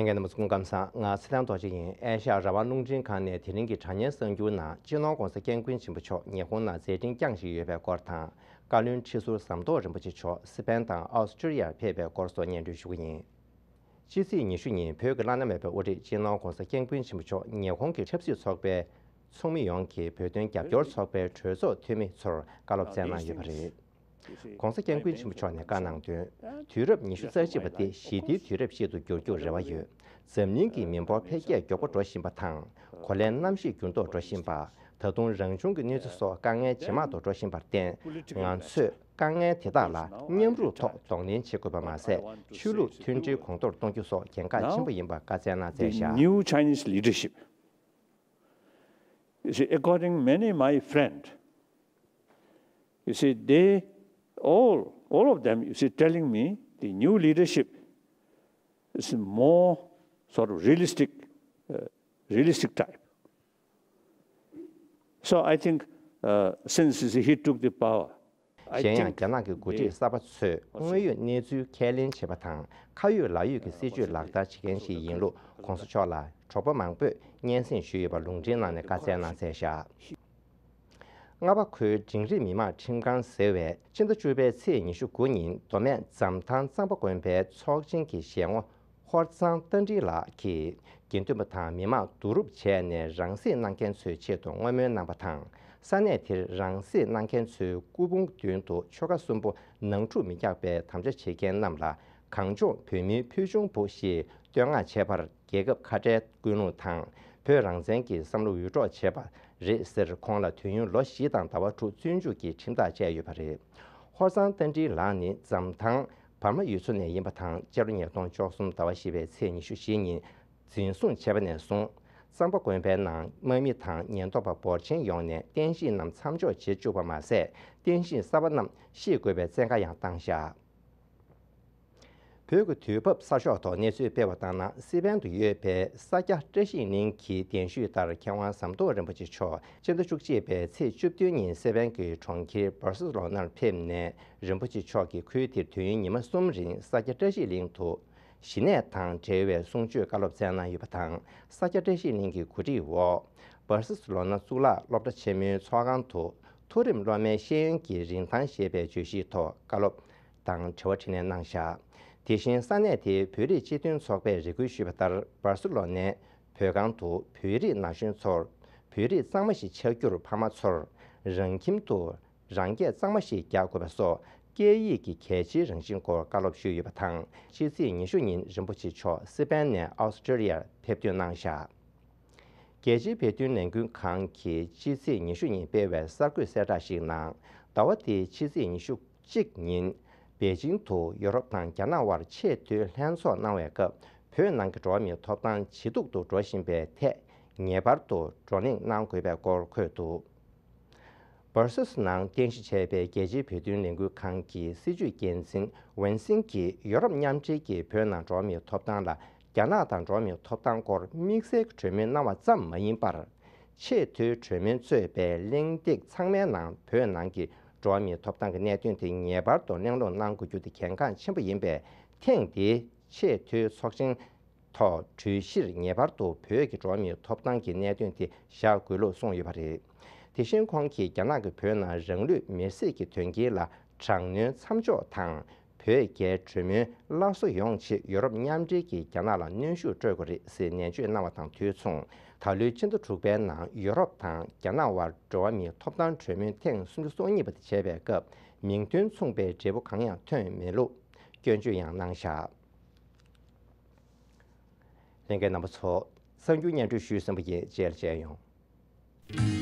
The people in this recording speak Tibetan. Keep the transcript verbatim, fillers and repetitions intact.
ལྷན་རྒྱས་རྣམ་པ་ཚོ་སྐུ་ཁམས་བཟང་། ང་ཚེ་བརྟན་རྡོ་རྗེ་ཡིན། ཨེ་ཤ་ཡ་རང་དབང་རླུང་འཕྲིན་ཁང་ནས་དེ་རིང་གི་དྲ་བརྙན་གསར་འགྱུར་ནང་སྤྱི་ནོར་༧གོང་ས་༧སྐྱབས་མགོན་ཆེན་པོ་མཆོག་ཉི་ཧོང་ནང་མཛད་འཕྲིན་བསྐྱངས་བཞིན་ཡོད་པའི་སྐོར་དང་། བཀའ་བློན་ཁྲི་ཟུར་ཟམ་གདོང་རིན་པོ་ཆེ་མཆོག་སི་པན་དང་ཨོ་སི་ཀྲི་ལི་ཡར་ཕེབས་པའི་སྐོར་སོགས་སྙན་སྒྲོན་ཞུ་གི་ཡིན། ཕྱི་ཚེས་ཉི་ཤུ་ཉིན་བོད་ཀྱི་བླ་ན་མེད་པའི་དབུ་ཁྲིད་སྤྱི་ནོར་༧གོང་ས་༧སྐྱབས་མགོན་ཆེན་པོ་མཆོག་ཉི་ཧོང་གི་ཆབ་སྲིད་ཚོགས་པའི་ཚོགས་མི་ཡོངས་ཀྱིས་བོད་དོན་རྒྱབ་སྐྱོར་ཚོགས་པའི་གྲོས་ཚོགས་འཐུས་མི་ཚོར་བཀའ་སློབ་སྩལ་གནང་ཡོད་པ་རེད། ༧གོང་ས་༧སྐྱབས་མགོན་ཆེན་པོ་མཆོག་ནས་བཀའ་གནང་དོན། དུས་རབས་ཉི་ཤུ་རྩ་གཅིག་པ་འདི་ཞི་བདེའི་དུས་རབས་ཤིག་ཏུ་འགྱུར་རྒྱུར་རེ་བ་ཡོད། འཛམ་གླིང་གི་མི་འབོར་འཕེལ་རྒྱས་མགྱོགས་པོ་འགྲོ་བཞིན་པ་དང་། གོ་ལའི་གནམ་གཤིས་འགྱུར་ལྡོག་འགྲོ་བཞིན་པ། ད་དུང་རང་བྱུང་གི་གནོད་འཚེ་སོགས་དཀའ་ངལ་ཇེ་མང་དུ་འགྲོ་བཞིན་པར་བརྟེན། ང་ཚོས་དཀའ་ངལ་དེ་དག་ལ་མཉམ་རུབ་ཐོག་གདོང་ལེན་བྱེད་དགོས་པ་མ་ཟད། ཆོས་ལུགས་མཐུན་སྒྲིལ་གོང་མཐོར་གཏོང་རྒྱུ་སོགས་གལ་འགངས་ཆེན་པོ་ཡིན་པ་བཀའ་སྩལ་གནང་མཛད་བཞག་ནིའུ་ཆའི་ནིས་ལི་ཌར་ཤིབ། You see, according many my friend, you see, they all, all of them, you see, telling me the new leadership is more sort of realistic, uh, realistic type. So I think, uh, since he took the power, I གཞན་ཡང་། think རྒྱ་ནག་གི་འགོ་ཁྲིད་གསར་པ་ཚོས་དངོས་ཡོད་གནས་ཚུལ་ཁས་ལེན་བྱེད་པ་དང་། ཁ་ཡོད་ལག་ཡོད་ཀྱི་སྲིད་ཇུས་ལག་བསྟར་བྱེད་མཁན་ཞིག་ཡིན་ལུགས་༧གོང་ས་མཆོག་ལ་གྲོགས་པོ་མང་པོས་སྙན་སེང་ཞུས་ཡོད་པ་ལུང་འདྲེན་གནང་ནས་བཀའ་སྩལ་གནང་མཛད་བཞག་ལྔ་པ་ཁུལ་འབྲིང་རིམ་མི་དམངས་ཁྲིམས་ཁང་ཟེར་བས་སྤྱི་ཟླ་བཅུ་པའི་ཚེས་ཉི་ཤུ་དགུ་ཉིན་མདོ་སྨད་འཛམ་ཐང་གཙང་པ་དགོན་པའི་ཚོགས་ཆེན་གྱི་ཞལ་ངོ་ཧོར་གཙང་རྟ་མགྲིན་ལགས་ཀྱིས་དགེ་འདུན་པ་དང་མི་མང་བསྡུ་རུབ་བྱས་ནས་རང་སྲེག་གནང་མཁན་ཚོའི་ཆེད་དུ་བསྔོ་སྨོན་གནང་པ་དང་། ས་གནས་དེར་རང་སྲེག་གནང་མཁན་ཚོའི་སྐུ་ཕུང་མདུན་དུ་ཆོ་ག་གསུམ་པོ་ནང་འཁྲུག་མི་རྒྱག་པའི་དམ་བཅའ་བྱེད་མཁན་རྣམས་ལ་གངས་ལྗོངས་བོད་མིའི་ཕུལ་བྱུང་བུ་ཞེས་བསྟོད་བསྔགས་བྱས་པར། རྒྱལ་ཁབ་ཁ་བྲལ་ཀུན་སློང་དང་བོད་རང་བཙན་གྱི་བསམ་བློ་འུད་སྒྲོག་བྱས་པ་རེད་ཟེར། ཁོང་ལ་དུས་ཡུན་ལོ་བཞི་དང་ཟླ་བ་དྲུག་བཙོན་འཇུག་གི་ཁྲིམས་ཐག་བཅད་ཡོད་པ་རེད། ཧོར་གཙང་རྟ་མགྲིན་ལགས་ནི་འཛམ་ཐང་འབར་མ་ཡུལ་ཚོ་ནས་ཡིན་པ་དང་། སྤྱི་ལོ་ཉིས་སྟོང་བཅུ་གསུམ་ཟླ་བ་བཞི་པའི་ཚེས་ཉི་ཤུ་བཞི་ཉིན་འཛིན་བཟུང་བྱས་པ་ནས་བཟུང་། གཙང་པ་དགོན་པའི་ནང་དམག་མི་དང་ཉེན་རྟོག་པ་འབོར་ཆེན་ཡོང་ནས་རྟེན་གཞི་རྣམས་མཚམས་འཇོག་བྱེད་བཅུག་པ་མ་ཟད། རྟེན་གཞི་གསར་པ་རྣམས་བཤིག་དགོས་པའི་བཙན་བཀའ་ཡང་བཏང་བཞག་བོད་ཀྱི་དུས་བབ་གསར་ཤོག་ཐོག་གནས་ཚུལ་སྤེལ་བ་ལྟར་ན། སི་པན་དུ་ཡོད་པའི་ས་སྐྱ་བཀྲ་ཤིས་གླིང་གི་གདན་ཞུས་ལྟར། མཁས་དབང་ཟམ་གདོང་རིན་པོ་ཆེ་མཆོག་སྤྱི་ཟླ་བཅུ་གཅིག་པའི་ཚེས་བཅུ་བདུན་ཉིན་སི་པན་གྱི་གྲོང་ཁྱེར་སྦར་སི་ལོ་ནར་ཕེབས་ནས། རིན་པོ་ཆེ་མཆོག་གིས་ཁུལ་དེར་དུས་ཡུན་ཉི་མ་གསུམ་རིང་ས་སྐྱ་བཀྲ་ཤིས་གླིང་དུ་ཞི་གནས་དང་འབྲེལ་བའི་གསུང་ཆོས་བཀའ་སློབ་སྩལ་གནང་ཡོད་པ་དང་། ས་སྐྱ་བཀྲ་ཤིས་གླིང་གི་གོ་སྒྲིག་འོག་སྦར་སི་ལོ་ན་གཙུག་ལག་སློབ་གྲྭ་ཆེན་མོའི་ཚོགས་ཁང་དུ། མཐོ་རིམ་སློབ་མའི་ཤེས་ཡོན་གྱི་རིན་ཐང་ཞེས་པའི་བརྗོད་གཞིའི་ཐོག་བཀའ་སློབ་དང་དྲི་བ་དྲིས་ལན་གནང་བཞག་དེ་བཞིན་ས་གནས་དེའི་བོད་རིགས་སྤྱི་མཐུན་ཚོགས་པས་རེ་སྐུལ་ཞུས་པ་ལྟར། སྦར་སི་ལོ་ནའི་བོད་ཁང་དུ་བོད་རིགས་ན་གཞོན་ཚོར་བོད་རིགས་གཙང་མ་ཞིག་ཆགས་རྒྱུར་ཕ་མ་ཚོར་རང་ཁྱིམ་དུ་རང་སྐད་གཙང་མ་ཞིག་རྒྱག་དགོས་པ་སོགས་སྐད་ཡིག་གི་གལ་ཆེའི་རང་བཞིན་སྐོར་བཀའ་སློབ་ཞུས་ཡོད་པ་དང་། ཕྱི་ཚེས་ཉི་ཤུ་ཉིན་རིན་པོ་ཆེ་མཆོག་སི་པན་ནས་ཨོ་སི་ཀྲི་ལི་ཡར་ཕེབས་ཐོན་གནང་བཞག་རྒྱལ་སྤྱིའི་བོད་དོན་ལས་འགུལ་ཁང་གིས་ཕྱི་ཚེས་ཉི་ཤུ་ཉིན་སྤེལ་བའི་གསར་འགོད་གསལ་བསྒྲགས་ཤིག་ནང་། ཟླ་བ་འདིའི་ཕྱི་ཚེས་ཉི་ཤུ་གཅིག་ཉིན་པེ་ཅིང་དུ་ཡོ་རོབ་དང་རྒྱ་ནག་དབར་ཆེས་མཐོའི་ལྷན་ཚོགས་གནང་བའི་སྐབས། བོད་ནང་གི་འགྲོ་བ་མིའི་ཐོབ་ཐང་ཇེ་སྡུག་ཏུ་འགྲོ་བཞིན་པའི་ཐད་ངེས་པར་དུ་བགྲོ་གླེང་གནང་དགོས་པའི་སྐོར་འཁོད་འདུག་སྦར་སིལ་ནང་རྟེན་གཞི་བྱས་པའི་རྒྱལ་སྤྱིའི་བོད་དོན་ལས་འགུལ་ཁང་གི་སྲིད་བྱུས་འགན་འཛིན་ཝན་སིན་གྱིས། ཡོ་རོབ་མཉམ་འབྲེལ་གྱིས་བོད་ནང་འགྲོ་བ་མིའི་ཐོབ་ཐང་ལ་རྒྱ་ནག་དང་འགྲོ་བ་མིའི་ཐོབ་ཐང་སྐོར་དམིགས་བསལ་གྱི་གྲོས་མོལ་གནང་བ་ཙམ་མ་ཡིན་པར། ཆེས་མཐོའི་གྲོས་མོལ་གཙོས་པའི་གླེང་སྟེགས་ཚང་མའི་ནང་བོད་ནང་གི་འགྲོ་བ་མིའི་ཐོབ་ཐང་གི་གནད་དོན་དེ་ངེས་པར་དུ་གླེང་སློང་གནང་དགོས་རྒྱུ་དེ་གལ་འགངས་ཆེན་པོ་ཡིན་པས། ཐེངས་འདིའི་ཆེས་མཐོའི་ཚོགས་ཆེན་ཐོག་གྲོས་གཞིར་ངེས་པར་དུ་བོད་ཀྱི་འགྲོ་བ་མིའི་ཐོབ་ཐང་གི་གནད་དོན་དེ་བཞག་དགོས་ལུགས་གསུངས་ཡོད་པ་རེད། དེ་བཞིན་ཁོང་གིས་རྒྱ་ནག་གིས་བོད་ནང་རང་ལུས་མེར་སྲེག་གི་དོན་རྐྱེན་ལ་དྲག་གནོན་མཚམས་འཇོག་དང་། བོད་རྒྱའི་གྲོས་མོལ་སླར་གསོ་ཡོང་ཆེད་ཡོ་རོབ་མཉམ་འབྲེལ་གྱིས་རྒྱ་ནག་ལ་གནོན་ཤུགས་སྤྲོད་དགོས་རེད་ཟེར་ནན་བརྗོད་གནང་བ་དང་དུས་མཚུངས། ད་ལོའི་ཕྱི་ཟླ་དྲུག་པའི་ནང་ཡོ་རོབ་དང་རྒྱ་ནག་དབར་འགྲོ་བ་མིའི་ཐོབ་ཐང་གྲོས་མོལ་ཐེངས་སུམ་ཅུ་སོ་གཉིས་པ་དེ་བྱས་པའི་སྐབས། མིང་དོན་མཚུངས་པའི་འབྲས་བུ་གང་ཡང་ཐོན་མེད་ལུགས་སྐྱོན་བརྗོད་ཡང་གནང་བཞག་ལྷན་རྒྱས་རྣམ་པ་ཚོ། གསར་འགྱུར་སྙན་སྒྲོན་ཞུས་ཟིན་པ་ཡིན། རྗེས་ལ་མཇལ་ཡོང་།